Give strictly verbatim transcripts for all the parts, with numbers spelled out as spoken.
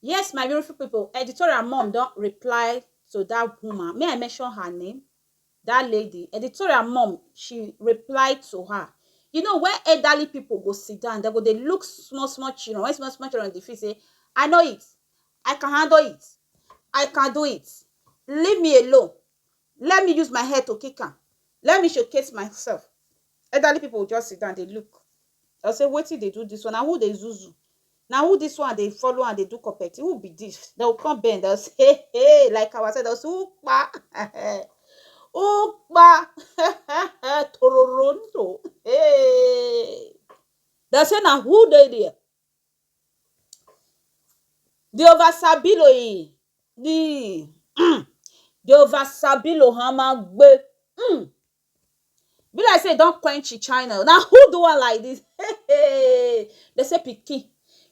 Yes, my beautiful people, editorial mom don reply to that woman. May I mention her name? That lady, editorial mom, she replied to her. You know, when elderly people go sit down, they go, they look small, small children. When small, small children, they feel say, "I know it. I can handle it. I can do it. Leave me alone. Let me use my head to kick am. Let me showcase myself." Elderly people will just sit down, they look. They'll say, "Wetin dey do this one? Na who dey zuzu? Na who this one dey follow and dey do competi? Who be this?" They'll come bend, they'll say, "Hey, hey," like our side, they'll say, "Upa, upa, tororonto, hey." They'll say, "Na who dey there?" The oversabilo e the the oversabilo hammer gbe. Mm. Be like say e don quench the channel. Now who do one like this? They say pikin.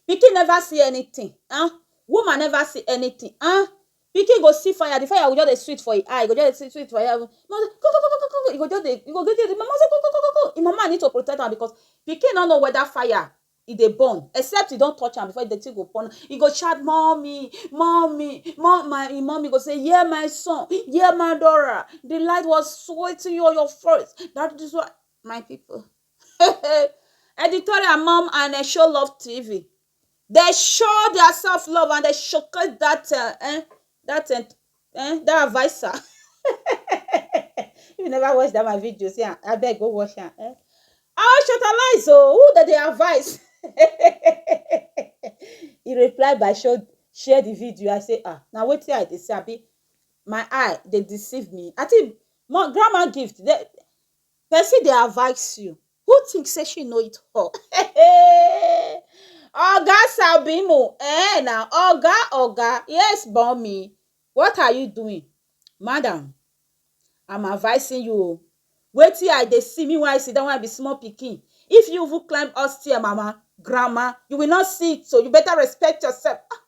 Pikin never see anything. Huh? Woman never see anything. Huh? Pikin go see fire. The fire go just dey sweet for him eye. Go just dey sweet for him eye. Mama say, "Go, go, go, go, go, go." He go just dey, he go get there. The mama say, "Go, go, go, go, go." Him mama need to protect am because pikin no know whether fire e dey burn, except e don touch am before the thing go burn. E go shout, "Mommy, mommy, mom," my im mommy go say, "Hear my son, hear my daughter. The light was sweating you on your face." That is why, my people. Editorial mom and a show love T V. They show their self love and they showcase that uh, eh, that uh, eh, that advisor. If you never watch that my video, see, I beg go watch am. Eh? I shut a lie, so who did they advise? He replied by show share the video. I say, "Ah, now wait till I dey see, abi my eye they deceive me." I think more grandma gift. They, person they advise you. Who think say she know it all? Oga Sabino, eh, now Oga, Oga, yes, Bonmi, what are you doing, madam? I'm advising you. Wait till I dey see me when I sit down when I be small pikin. If you even climb upstairs, mama, grandma, you will not see it. So you better respect yourself. Ah,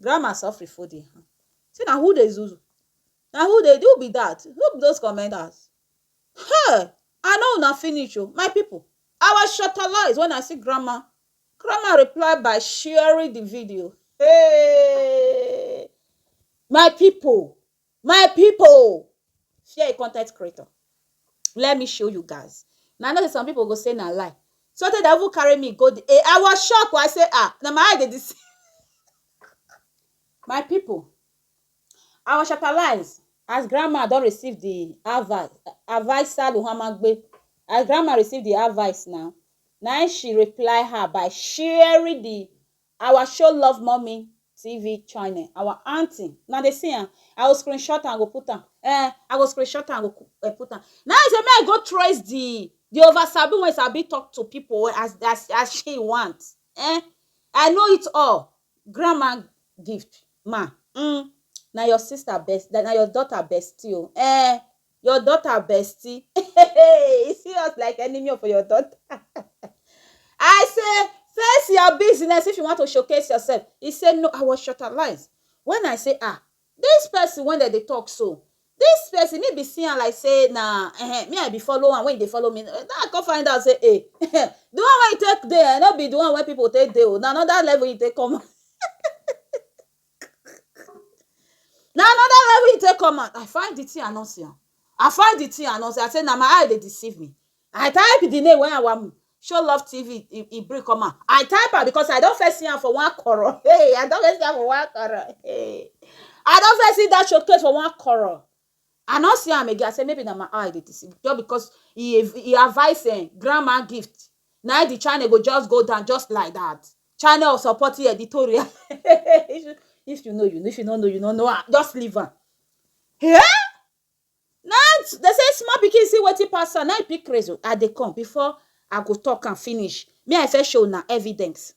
grandma suffer for the hand. See now who they zuzu? Now who they do be that? Who be those commenters? Hey, I know una finish o, my people. I was shortalized when I see grandma. Grandma reply by sharing the video. Hey, my people, my people, fear a content creator. Let me show you guys. Now I know that some people go say na lie. So they will carry me go. The, eh, I was shocked. I say, "Ah, na my eye dey deceive." My people, I was shortalized as grandma don receive the advice. Advisor Luhamagbe. As grandma receive the advice now, now she reply her by sharing the our show love mommy T V channel. Our auntie. Now they see am. I will screenshot and go put am. Eh, I go screenshot and go uh, put am. Now I say, may I go trace the the over Sabi when Sabi talk to people as as as she wants. Eh, I know it all. Grandma gift, ma. Mm. Now your sister best, now your daughter bestie. Oh. Eh, your daughter bestie. He see us like enemy of your daughter. I say, face your business if you want to showcase yourself. He said, no, I was shortalized. When I say, ah, this person when they talk so, this person me be seeing like say na eh, me I be follow and when they follow me, now I come find out say, hey, the one where you take there, not be the one where people take there. Oh. Now another level you take come. Now another level you take come out. I find the thing I not see. I find the thing I not see. I say, now my eye they deceive me. I type the name where I want show love T V. It, it bring come out. I type her because I don't first see her for one quarter. Hey, I don't first see her for one quarter. Hey, I don't first see that showcase for one quarter. I not see him again. I say maybe na my eye dey deceive just because he he advise eh, grandma gift. Now the channel go just go down just like that. Channel of supporting editorial. if, you, if you know you know, if you don't know you don't know. Ah, just leave am. Yeah. Now they say small pikin see wetin pass am. Now e pick craze. Oh, I dey come before I go talk and finish. Me I first show na evidence.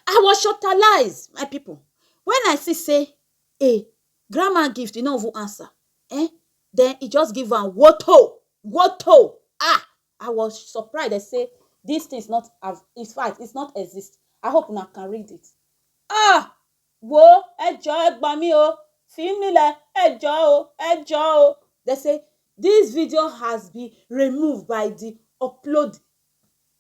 I was shortalized, my people. When I see say, hey, grandma gift, you know who answer. Eh? Then he just give am woto, woto. Ah, I was surprised. I say, this thing is not, have- in fact, it's not exist. I hope una can read it. Ah, wo, ẹ jọ̀ọ́, ẹ gbà mí o, fi mí lẹ̀, ẹ jọ̀ọ́ o, ẹ jọ̀ọ́ o. They say, this video has been removed by the upload.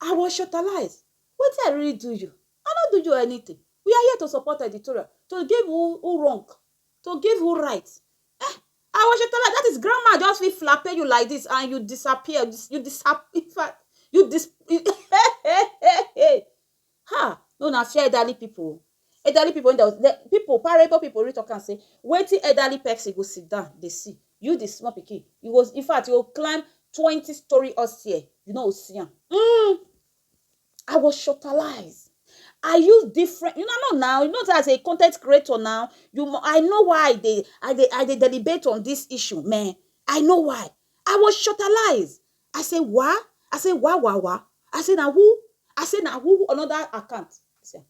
I was shortalized. Wetin I really do you? I no do you anything. We are here to support editorial, to give who, who wrong, to give who right. Eh, I was just like, that is grandma just fit flappe you like this and you disappear. You dis- you disap- In fact, you dis. Hey, hey, hey, hey. Ha! No, na fear elderly people. Elderly people, when there was, the people, parable people, really talk and say, waiting elderly person go sit down, they see. You, the small pikin, you was, in fact, you go climb twenty story upstairs, you know, see am. Mm. I was shortalized. I use different, you know, no, now, you know, as a content creator now, you, mo- I know why I dey, I dey, I dey deliberate on this issue, man. I know why. I was shortalized. I say, what? I say, wah, wah, wah. I say, now who? I say, now who? Another account. I say,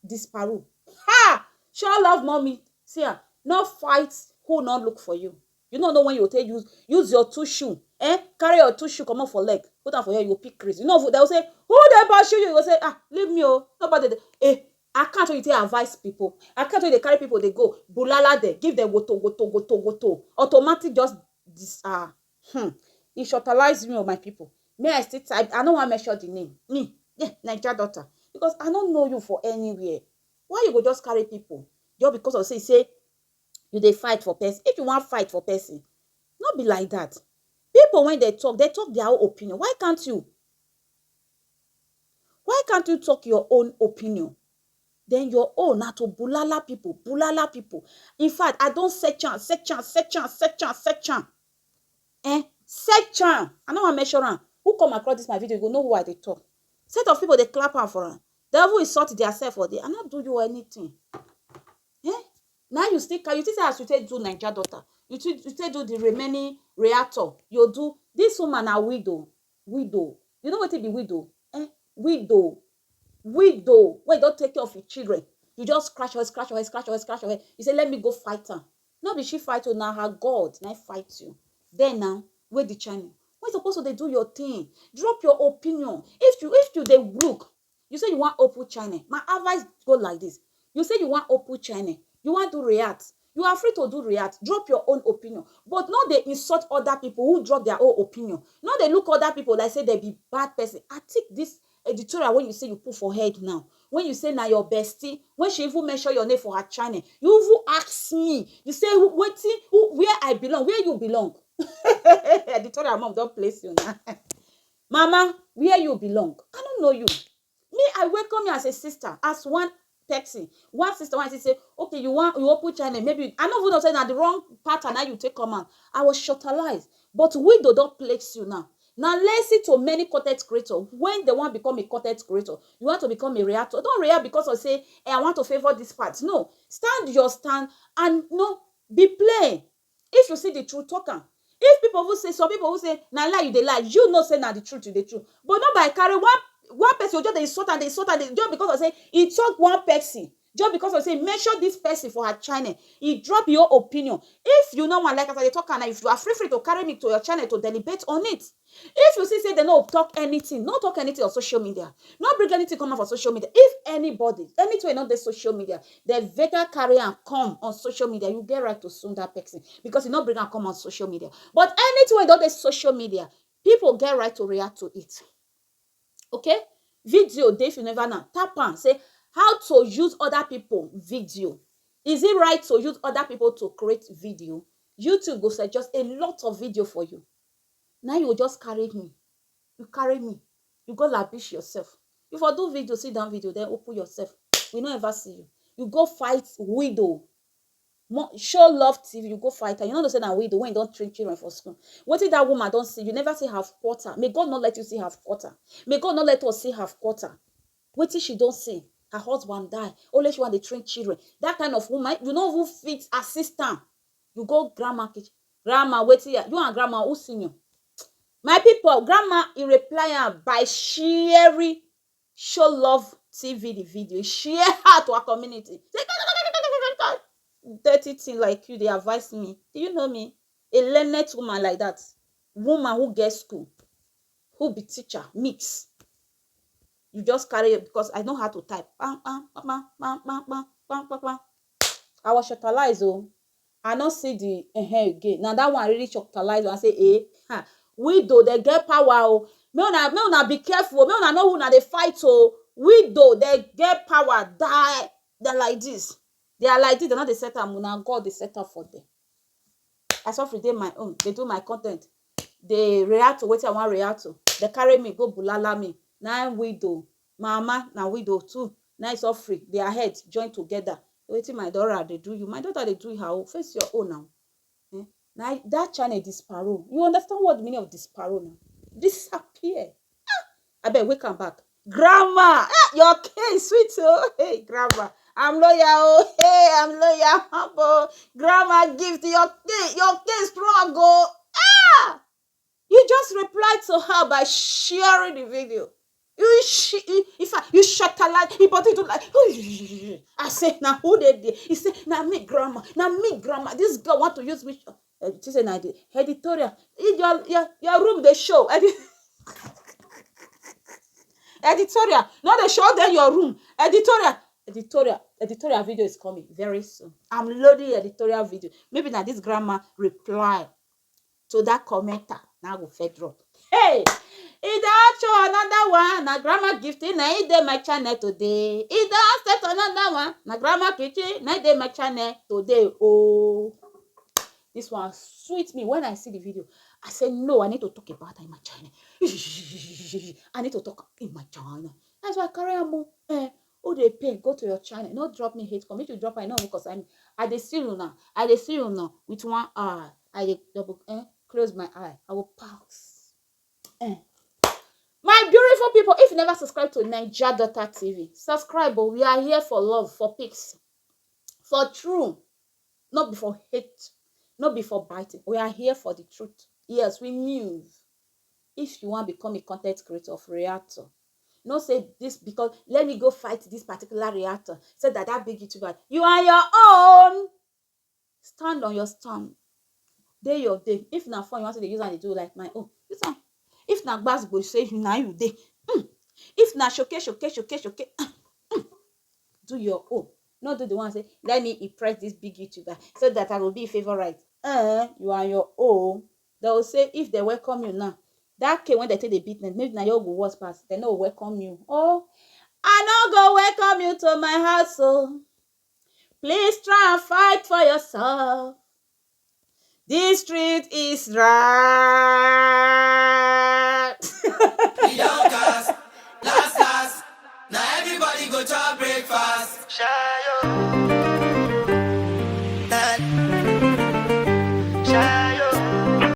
disparu. Ha! Show love, mommy. See, ah, no fight who not look for you. You no know when you take use use your two shoe, eh? Carry your two shoe, come up for leg, put am for here, you go pick craze. You know, they will say, who they pursue you? You go say, ah, leave me, oh, nobody. Dey-" Eh, I can't tell you take advise people. I can't tell you they carry people, they go bulala there, give them woto woto woto woto. Automatic just this ah, hmm. It shortalize me, oh my people. Me, I still type. I don't want to mention the name. Me, yeah, Niger daughter, because I don't know you for anywhere. Why you go just carry people just because of say say you dey fight for person? If you wan fight for person, no be like that. People, when they talk, they talk their own opinion. Why can't you? Why can't you talk your own opinion? Then your own na to bulala people, bulala people. In fact, I don't search am, search am, search am, search am, search am. Eh, search am. I no wan measure am. Who come across this my video, you go know who I dey talk. Set of people dey clap am for am. They even insult theirself for there. I no do you anything. Eh? Now you still ca- you think say as you take do Naija daughter, you take you take do the remaining reactor. You do this woman na widow, widow. You know wetin be widow? Eh? Widow, widow. Wey don take care of your children. You just scratch your head, scratch your head, scratch your head, scratch your head. You say let me go fight am. No be she fight you, na her God na him fight you. Then now, wey the channel? Wey suppose to dey do your thing. Drop your opinion. If you if you dey look, you say you wan open channel. My advice go like this. You say you wan open channel. You wan do react. You are free to do react. Drop your own opinion. But no dey insult other people who drop their own opinion. No dey look other people like say they be bad person. I think this editorial when you say you put for head now. When you say na your bestie, when she even mention your name for her channel, you even ask me. You say who wetin who where I belong, where you belong? Editorial mom don place you now. Mama, where you belong? I don't know you. Me, I welcome you as a sister, as one person. One sister, one sister say, okay, you want you open channel, maybe I no even know say na the wrong pattern na you take come out. I was shortalized, but widow don place you now. Now listen to many content creator. When they want become a content creator, you want to become a reactor. Don't react because of say, hey, I want to favor this part. No, stand your stand and no be plain. If you see the truth, talk am. If people who say some people who say na lie you dey lie, you know say na the truth you dey true. But not by carry one one person you just dey insult and dey insult and dey just because of say e talk one person, just because of say mention this person for her channel, e drop your opinion. If you no wan like as I dey talk am now, if you are free free to carry me to your channel to deliberate on it. If you see say dem no talk anything, no talk anything on social media. No bring anything come out for social media. If anybody, anything wey no dey social media, dem better carry am come on social media. You get right to sue that person because you no bring am come on social media. But anything wey don dey social media, people get right to react to it. Okay? Video dey, if you never know, tap am, say how to use other people video. Is it right to use other people to create video? YouTube go suggest a lot of video for you. Now you go just carry me. You carry me. You go lavish yourself. You for do video, sit down video, then open yourself. We no ever see you. You go fight widow. Mo- show love T V, you go fight her. You no know say na widow wey don train children for school. Wetin that woman don see, you never see her quarter. May God not let you see her quarter. May God not let us see her quarter. Wetin she don see, her husband die. Only she wan dey train children. That kind of woman, you no even fit assist am. You go grandma kitchen. Grandma, wetin you, you and grandma who senior? My people, grandma, he reply am by sharing show love T V the video. Share her to her community. Say, dirty thing like you, they advise me. Do you know me? A learned woman like that. Woman who get school, who be teacher, mix. You just carry it because I know how to type. Pam, pam, pam, pam, pam, pam, pam, pam, pam. I was shortalized, oh. I no see the uh again. Now that one really shortalized. I say, eh, ha. Widow, they get power, oh. Make una, make una be careful. Make una know who una dey fight, oh. Widow, they get power. Die. Dem like this. They are like this, dem no dey set am, na God dey set am for them. I suffer dey my own, dey do my content, dey react to wetin I wan react to. Dem carry me go bulala me. Na widow, mama na widow too. Na e suffer, their head join together. Wetin my daughter dey do you? My daughter dey do her own. Face your own now. Eh? Na that channel disparrow. You understand what the meaning of disparrow now? Disappear. Ah! Abeg, wake am back. Grandma, ah, your case sweet oh. Hey, grandma, I'm loyal oh. Hey, I'm loyal. Humble. Grandma Gift, your case, your case strong oh. Ah! You just replied to her by sharing the video. You sh- you, in fact, you shut her like, he body do like, I say, "Na who dey there?" He say, "Na me, grandma. Na me, grandma. This girl want to use me." Eh, she say, "Na the editorial. If your, your, your room dey show." Edi- editorial. No dey show them your room. Editorial. Editorial. Editorial video is coming very soon. I'm loading editorial video. Maybe na this grandma reply to that commenter. Now go fed drop. Hey! E don show another one. Na Grandma Gift, na e dey my channel today. E don set another one. Na Grandma Kitchen, na e dey my channel today. Oh, this one sweet me when I see the video. I say, "No, I need to talk about her in my channel. I need to talk in my channel." That's why I carry am o. Eh, who dey pay? Go to your channel. No drop me hate comment. Make you drop am, e no concern me. I dey see you now. I dey see you now with one eye. I dey double, eh, close my eye. I will pass. Eh. My beautiful people, if you never subscribe to Naija Daughter T V, subscribe. But we are here for love, for peace, for true. No be for hate, no be for biting. We are here for the truth. Yes, we move. If you wan become a content creator of reactor, no say this because let me go fight this particular reactor, say that that big YouTuber. You are your own. Stand on your stand. Dey your day. If na fun you want to dey use am dey do like my own, use am. If na gbasgbo, say na you dey. Hmm. If na shoke, shoke, shoke, shoke, hmm, do your own. No do the one say, "Let me impress this big YouTuber so that I will be a favorite." Eh, you are your own. They will say, if they welcome you now, that case when they take the beat, maybe na your go worse pass. They no welcome you. Oh, I no go welcome you to my house. Oh, please try and fight for yourself. This street is right.